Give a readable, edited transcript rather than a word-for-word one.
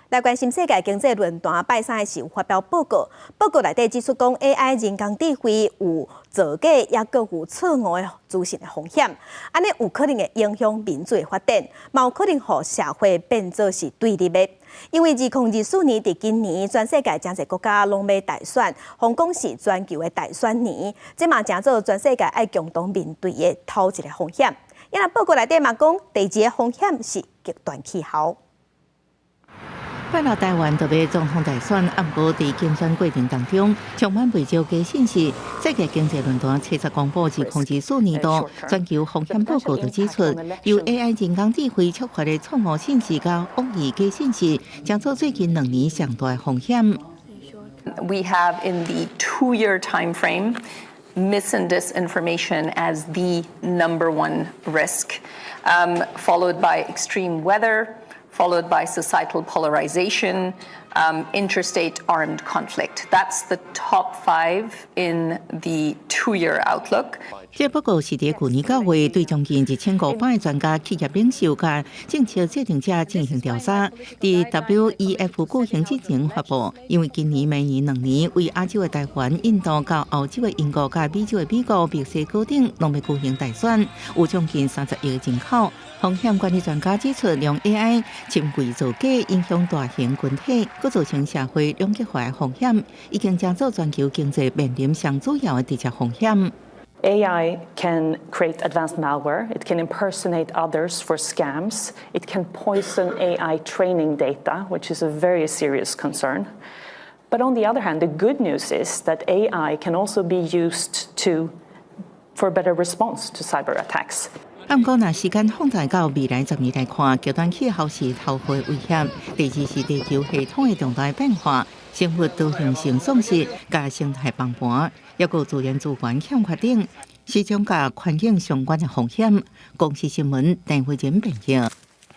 來關心世界經濟論壇拜三時發表報告，報告內底指出講 AI 人工智慧有造假，抑閣有錯誤的資訊的風險，按呢有可能會影響民主的發展，嘛有可能予社會變做是對立的。因為2024年佇今年，全世界誠濟國家攏欲大選，予人講是全球的大選年，這嘛成做全世界愛共同面對的頭一个風險。因為報告內底嘛講，第二个風險是極端氣候。拜六台灣就欲總統大選，毋過佇競選過程當中，充滿袂少假信息。世界經濟論壇初十公布2024年度全球風險報告就指出，由 AI 人工智慧觸發的錯誤信息佮惡意假信息，成做最近兩年上大的風險。 We have in the 2-year time frame mis and disinformation as the number one risk, followed by extreme weather, followed by societal polarization, interstate armed conflict. That's the top five in the 2-year outlook. 這報告是佇去年9月對將近1500個專家、企業領袖佮政策制定者進行調查，佇 WEF 舉行之前發布。因為今年、明年兩年，位亞洲的台灣、印度、到歐洲的英國、佮美洲的美國、墨西哥等，攏欲舉行大選，有將近30億人口。風險管理專家指出，用 AI 深偽造假影響大型群體，閣造成社會兩極化的風險，已經成做全球經濟面臨上主要的直接風險。 AI can create advanced malware, it can impersonate others for scams, it can poison AI training data, which is a very serious concern. But on the other hand, the good news is that AI can also be used for better response to cyber attacks. 毋過，若時間放大到未來10年來看，極端氣候是頭號的威脅。第二是地球系統的重大變化，生物多樣性喪失、佮生態崩盤，抑閣自然資源欠缺等，是種佮環境相關的風險。公視新聞鄧慧珍編譯。